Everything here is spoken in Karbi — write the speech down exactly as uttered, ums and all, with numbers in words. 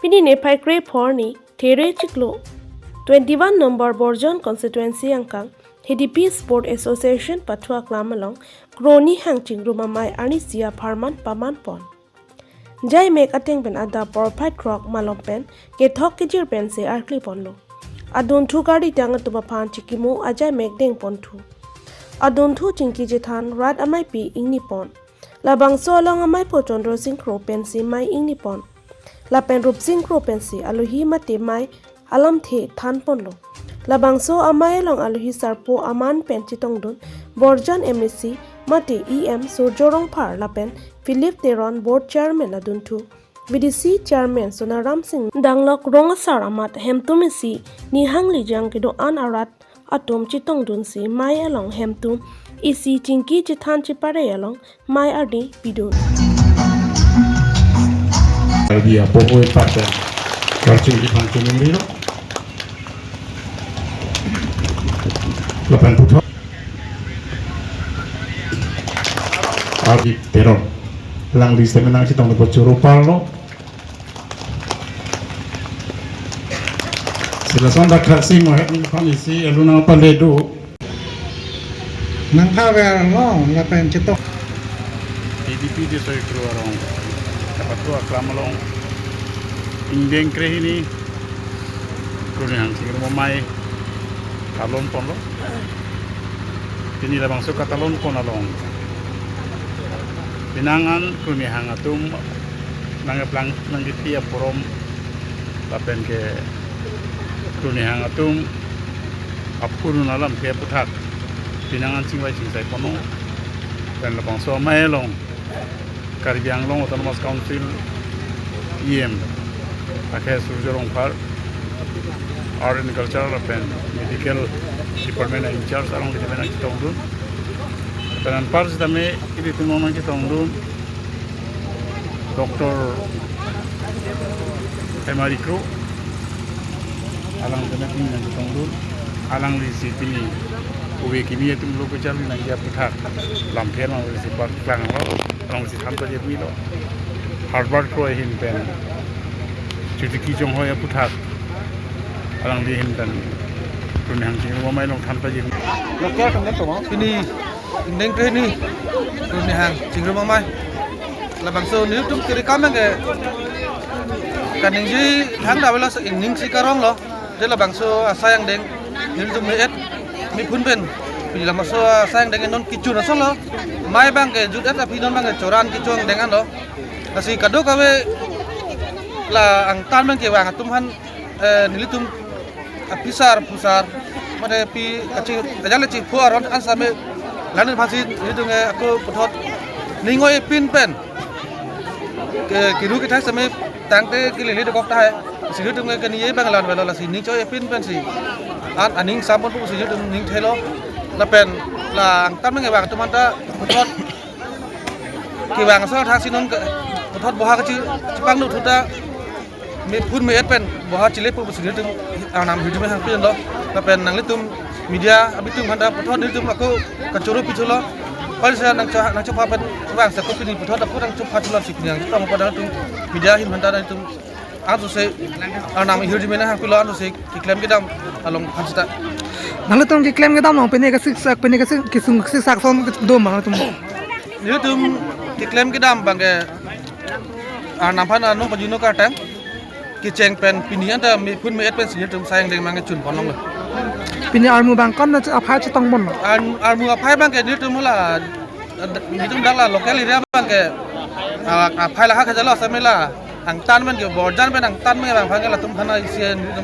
Pini niphai krepho arni, There chiklo, twenty-one number Borjan constituency angkang, Hidipi Sport Association pathu aklam along, Kroni hang chingrum amei arnisi apharman paman pon. Jaimek ateng pen adap porphai throk malom pen, kethok kejir pensi arkli ponlo. Adunthu karditang atum aphan chikimo ajaimek deng ponthu. Adunthu chingki chethan rat ameipi ingni pon. Labangso along ameipo Chandra Sing Kro pensi mei ingni pon. Lapen Rup Sing Kro pensi alohi mate mei alamthe than ponlo. Labangso amei along alohi sarpo aman pen chetongdun, Borjan M A C mate E M Surjya Rongphar lapen Philip Teron Board Chairman adunthu, V D C Chairman Sonaram Sing Danglok rong asar amat hemtum isi nihang lijang kedo-an arat atum chetongdunsi mei along hemtum isi chingki chethan chepare along mei ardi pidun. Idea popo ipat ya. Karching di pangchung ini lo. Lapan puthot. Ardi Teron. Lang di semenang chetong ko churu parlo. Sila sonda khaksi mohet ning khan isi elu nang paledu. Nangkhaver lo lapen chetok. Hidipi district kru arong kapathu aklam along ingdeng krehini Kroni hang chingrum amei talon ponlo. Pini labangso katalon pon along penang an Kroni hang atum nangkeplang nangkepi aporom lapen ke Kroni hang atum aphurun alamthe aputhak penang an chingvai chingsai ponlo. Pen labangso amei along Karbi Anglong Autonomous Council E M akhei Surjya Rongphar, Art and Culture lapen Medical Department in charge along department nangchetongdun. Pen anpar sitame ilitum along nangchetongdun Doctor Hemari Kro, alang tame pini nangchetongdun, alanglisi pini ove kimi atum lo kecharli nangji aputhak lamthe along lisi paklang lo, along lisi than pajirmi lo. Herbert Kro ahin pen Chuti Kijong Hoi aputhak alangli ahin pen Kroni hang chingrum amei along than pajirmi. Pini ingdeng krehini Kroni hang chingrum amei. Labangso nelitum kiri kam ke kaningje thangta avelo, ingning si karong lo. Te labangso asai angdeng nelitum me-et mephun pen. Pini labangso asai angdeng non kechun ason lo. Mei abang ke jut-et aphi non abang ke choran kecho angdeng an lo. Lasi kadokave la angtan abang kevang atum aphan, eh, nelitum aphusar phusar mane pi kachi ajal chipho aron an same lanin aphansi nelitum ke ako puthot ning oi pin pen ke kiru kethai same tangte kelele dokok tahai. Si nelitum ke keni abang lan avelo, lasi ning choi pin pensi an aning sam ponpo pusi nelitum ning thelo. Lapen la angtan abang kevang atum aphanta puthot kevang aso thaksi non ke puthot boha kachi chepangdun thuta mephun me-et pen boha chilepo pusi nelitum arnam hirdime hangpilo. Lapen nanglitum media abitum aphanta puthot nelitum ako kachoro picholo. Pal sa nangcho nangchopha pen vangsa ko pini puthot ako nangchopha cholo si pini nangchopha pada nangtum media ahin aphanta nangtum ansose arnam hirdime hangpilo, ansose keklem kedam along aphan sita. Nanglitum keklem kedam along pine kasiksak, pine kasik kesung siksak ason do ma nanglitum? Nelitum keklem kedam abang ke arnam aphan arnam pajutno kartang kecheng pen pini anta mephun me-et pensi nelitum asai angdeng abang ke chun pon longlo. Pini armu abang kon aphai chetong ponlo? Ar-, armu aphai abang ke nelitum la, nelitum dak la local area abang ke, ah, aphai lahai kejalo same la angtan pen ke Borjan pen angtan pen abang aphan ke latum aphanta isi nelitum